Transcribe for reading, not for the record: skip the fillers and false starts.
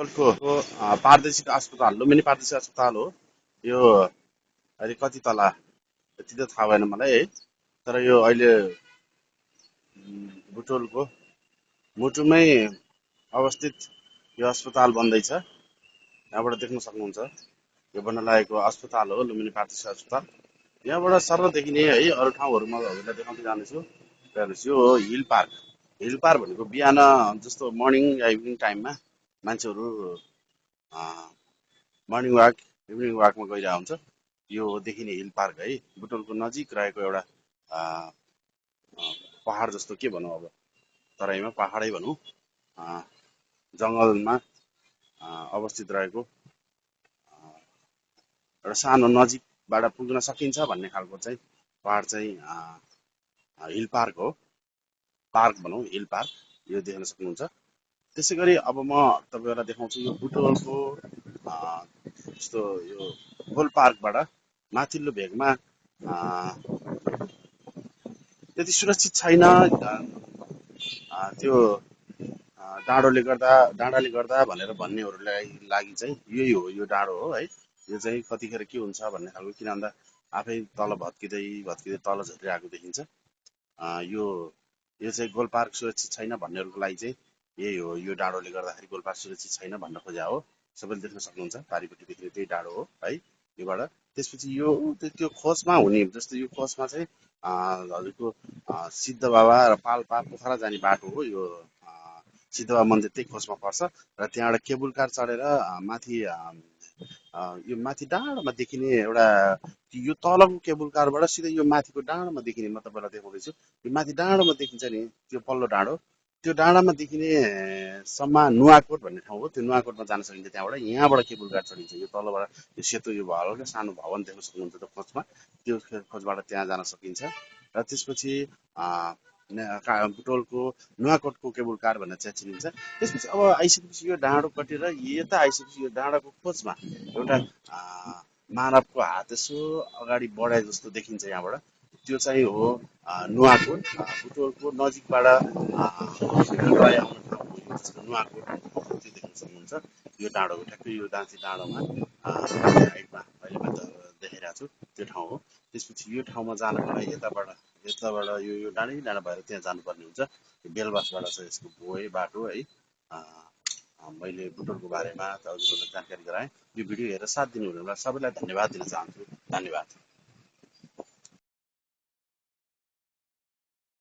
बुटवलको पारदेशिक अस्पताल लुम्बिनी पारदेशिक अस्पताल हो यो। अहिले कति तला त्यति त थाहा भएन मलाई है। तर यो अहिले बुटवलको मुटुमै अवस्थित यो अस्पताल बन्दैछ। यहाँबाट देख्न सक्नुहुन्छ यो बन्न लागेको अस्पताल हो लुम्बिनी पारदेशिक अस्पताल। यहाँबाट सरल देखिने है। अरू ठाउँहरूमा हजुरलाई देखाउँदै जानेछु। हेर्नुहोस् यो हो हिल पार्क। हिल पार्क भनेको बिहान जस्तो मर्निङ या इभिनिङ टाइममा मान्छेहरू मर्निङ वाक इभिनिङ वाकमा गइरहेको हुन्छ। यो हो देखिने हिल पार्क है। बुटवलको नजिक रहेको एउटा पहाड जस्तो के भनौँ अब, तराईमा पहाडै भनौँ, जङ्गलमा अवस्थित रहेको एउटा सानो नजिकबाट पुग्न सकिन्छ भन्ने खालको चाहिँ पहाड चाहिँ हिल पार्क हो। पार्क भनौँ, हिल पार्क यो देख्न सक्नुहुन्छ। त्यसै गरी अब म तपाईँहरूलाई देखाउँछु यो बुटवलको यस्तो यो गोल पार्कबाट माथिल्लो भेगमा त्यति सुरक्षित छैन। त्यो डाँडाले गर्दा भनेर भन्नेहरूलाई लागि चाहिँ यही हो, यो डाँडो हो है। यो चाहिँ कतिखेर के हुन्छ भन्ने खालको, किन भन्दा आफै तल भत्किँदै भत्किँदै तल झरिरहेको देखिन्छ। यो यो चाहिँ गोल पार्क सुरक्षित छैन भन्नेहरूको लागि चाहिँ यही हो, यो डाँडोले गर्दाखेरि गोल पार्क सुरक्षित छैन भन्न खोजा हो। सबैले देख्न सक्नुहुन्छ पारिपट्टि देखिने त्यही डाँडो हो है योबाट। त्यसपछि यो त्यो खोजमा हुने जस्तो यो खोजमा चाहिँ हजुरको सिद्ध बाबा र पाल्पा पोखरा जाने बाटो हो यो। सिद्ध बाबा मन्दिर त्यही खोजमा पर्छ र त्यहाँबाट केबुल कार चढेर माथि यो माथि डाँडामा देखिने एउटा यो तलको केबुल कारबाट सिधै यो माथिको डाँडामा देखिने म तपाईँलाई देखाउँदैछु। यो माथि डाँडामा देखिन्छ नि त्यो पल्लो डाँडो, त्यो डाँडामा देखिने सम्म नुवाकोट भन्ने ठाउँ हो। त्यो नुवाकोटमा जान सकिन्छ त्यहाँबाट। यहाँबाट केबुल कार चढिन्छ यो तलबाट। यो सेतो यो हल्का सानो भवन देख्न सक्नुहुन्छ त्यो खोजमा, त्यो खोजबाट त्यहाँ जान सकिन्छ। र त्यसपछि बुटवलको नुवाकोटको केबुल कार भनेर चाहिँ चिनिन्छ। त्यसपछि अब आइसकेपछि यो डाँडो कटेर यता आइसकेपछि यो डाँडाको खोजमा एउटा मानवको हात यसो अगाडि बढाए जस्तो देखिन्छ यहाँबाट। त्यो चाहिँ हो नुवाकोट। बुटवलको नजिकबाट रहे आउने ठाउँ हो यो, जस्तो नुवाकोट त्यो देख्न सक्नुहुन्छ। यो डाँडो ठ्याक्कै यो डाँसी डाँडोमा साइडमा अहिले म देखाइरहेको छु त्यो ठाउँ हो। त्यसपछि यो ठाउँमा जानको लागि यताबाट यो डाँडै डाँडा भएर त्यहाँ जानुपर्ने हुन्छ। बेलबासबाट चाहिँ यसको गए बाटो है। मैले बुटवलको बारेमा हजुरहरूलाई जानकारी गराएँ। यो भिडियो हेरेर साथ दिनुहुनेलाई सबैलाई धन्यवाद दिन चाहन्छु। धन्यवाद।